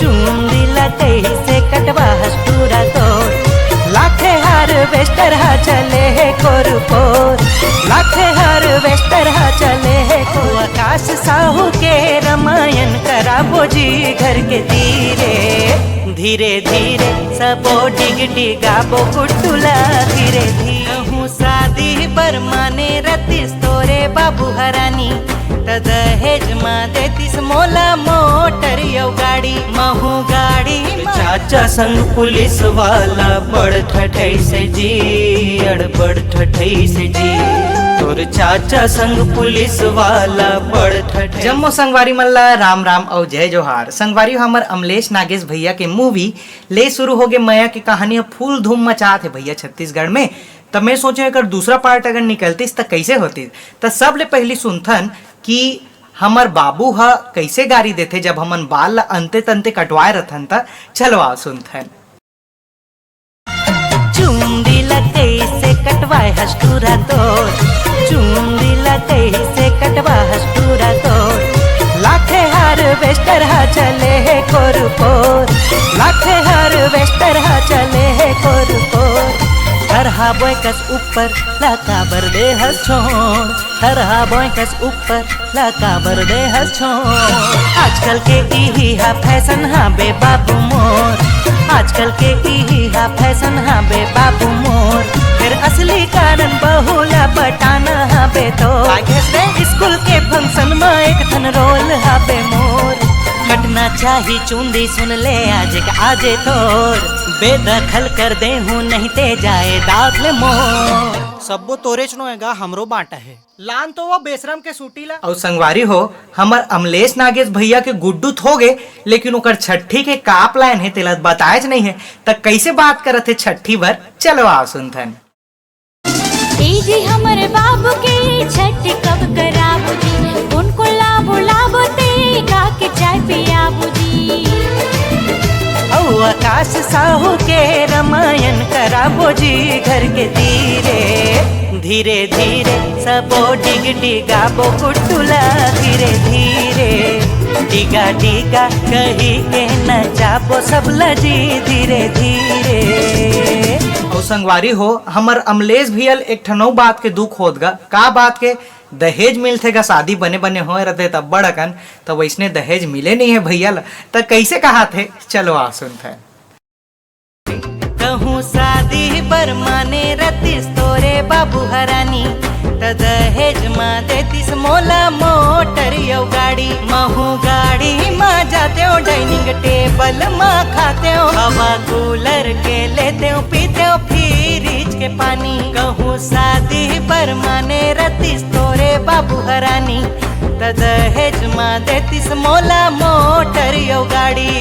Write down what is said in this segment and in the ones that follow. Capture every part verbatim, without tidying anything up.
चुंदी ला कइसे कटवा हस टूरा तोर, लाखे हार्वेस्टर हा चले हे कोरपोर, लाखे हार्वेस्टर हा चले हे कोर। आकाश साहू के रामायण कराबो जी घर के तीरे, धीरे धीरे सबो डिग डिगाबो गुड्डू ला धीरे धीरे। कहूँ शादी बर माने रतिस तोरे बाबू हरानी, त दहेज मा देतिस मोला मोटर यौ गाड़ी, महू गाड़ी मा। चाचा संग पुलिस वाला बड़ ठठई से जी, अड़ बड़ ठठई से जी। तोर चाचा संग पुलिस वाला बड़ ठठई। जम्मो संगवारी मन ला राम राम अउ जय जोहार। संगवारी, हमर अमलेश नागेश भैया के मूवी ले शुरू होगे मया के कहानी ह फुल धूम मचात हे भैया छत्तीसगढ़ में। त मैं सोचें एकर दूसरा पार्ट अगर निकलतिस त कइसे होतिस। त सबले पहिली सुनथन कि हमर बाबू ह कइसे गारी देथे जब हमन बाल ल अंते तंते कटवाए रथन। त चलो आओ सुनथन। चुंदी ला कइसे कटवाए हस टूरा तोर, चुंदी ला कइसे कटवा हस टूरा तोर। लाखे हार्वेस्टर हा चले हे कोरपोर, लाखे हार्वेस्टर हा चले हे कोरपोर। थरहा बोय कस ऊपर ला काबर दे हस छोड़, थरहा बोय कस ऊपर ला काबर दे हस छोड़। आजकल के इही हा फैशन हा बे बाबू मोर, आजकल के इही हा फैशन हा बे बाबू मोर। फेर असली कारण बहू ला पटाना हा बे तो। स्कूल के फंक्शन मा एक ठन रोल हा बे मोर। कटना चाही चुंदी सुन ले आज के आजे तोर, बेदखल कर दे हूँ नहीं ते जायदाद ले मोर। सब्बो तोरेच नो हे गा, हमरो बांटा हे। लान तो वो बेशरम के सूटी ला। अउ संगवारी हो, हमर अमलेश नागेश भैया के गुड्डू त होगे, लेकिन ओकर छट्ठी के का प्लान हे, तेला बताएच नइ हे। त कइसे बात करत हे छट्ठी बर, चलो आओ सुनथन। ए जी हमर बाबू के छठ कब कराबू जी, कोन कोन ला बुलाबो ते, का के चाय पियाबू जी। अउ आकाश साहू के रामायण कराबो जी घर के तीरे। धीरे धीरे सबो डिग डिगाबो गुड्डू ला धीरे धीरे। डिगा डिगा कही के नचाबो सब ला जी धीरे धीरे। अउ संगवारी हो, हमर अमलेश भैया ल एक ठन अउ बात के दुख होत गा। का बात के? दहेज मिलथे गा, शादी बने बने होए रथे तब बड़ अकन, त वइसने दहेज मिले नइ हे भैया ल। त कइसे कहाथे, चलो आ सुनथे। कहूँ शादी बर माने रतिस तोरे बाबू हरानी, त दहेज मा देतिस मोला मोटर यौ गाड़ी। महू गाड़ी मा जातेव, डाइनिंग टेबल मा खातेव, हवा कूलर के लेतेव, पीतेव फ्रिज के पानी। कहूँ शादी बर माने रतिस तोरे बाबू हरानी, त दहेज मा देतिस मोला मोटर यौ गाड़ी।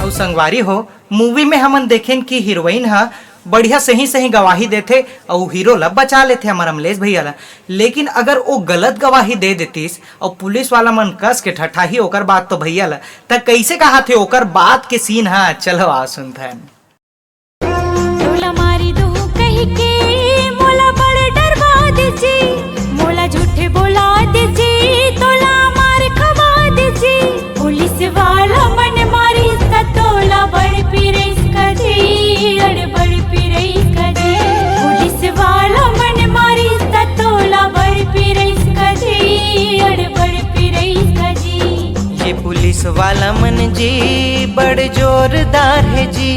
अउ संगवारी हो, मूवी में हमन देखेन कि हीरोइन ह बढ़िया सही सही गवाही देथे अउ हीरो ल बचा लेथे, हमर अमलेश भैया ल। लेकिन अगर ओ गलत गवाही दे देतिस अउ पुलिस वाला मन कस के ठठाही ओकर बाद तो भैया ल, त कइसे कहाथे ओकर बाद के सीन ह? चलो आ सुनथन। टोला मारी दू कहि के मोला बड़ डरवा देसी, मोला झूठे बोला देसी, तोला मार खवा देसी। पुलिस वाला मन मारिस त तोला बड़ पिरइस कदी, अड़ बड़ पिरइस कदी। पुलिस वाला मन मारिस त तोला बड़ पिरइस कदी, अड़ बड़ पिरइस कदी। ये पुलिस वाला मन जी बड़ जोरदार हे जी,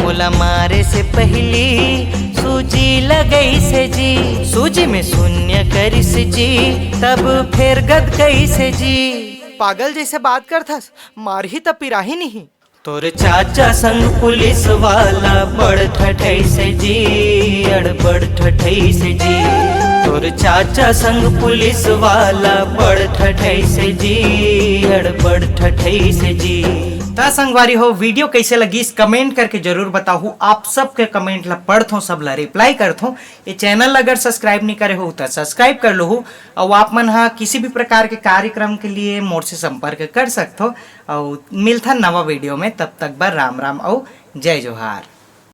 मोला मारे से पहिली सूजी लगइस हे जी, सूजी में शून्य करिस जी, तब फेर गदकइस हे जी। पागल जइसे बात करथस, मारही त पिराही नहीं। तोर चाचा संग पुलिस वाला बड़ ठठइस हे जी, अड़ बड़ ठठइस हे जी। तोर चाचा संग पुलिस वाला बड़ ठठइस हे जी, अड़ बड़ ठठइस हे जी। त संगवारी हो, वीडियो कइसे लगिस, कमेंट करके जरूर बताहू। आप सबके कमेंट ला पढ़थों, सब ला रिप्लाई करथों। ये चैनल अगर सब्सक्राइब नइ करे हो त सब्सक्राइब कर लहू। अउ आप मन ह किसी भी प्रकार के कार्यक्रम के लिए मोर से संपर्क कर सकथो। अउ मिलथन नवा वीडियो में, तब तक बर राम राम अउ जय जोहार।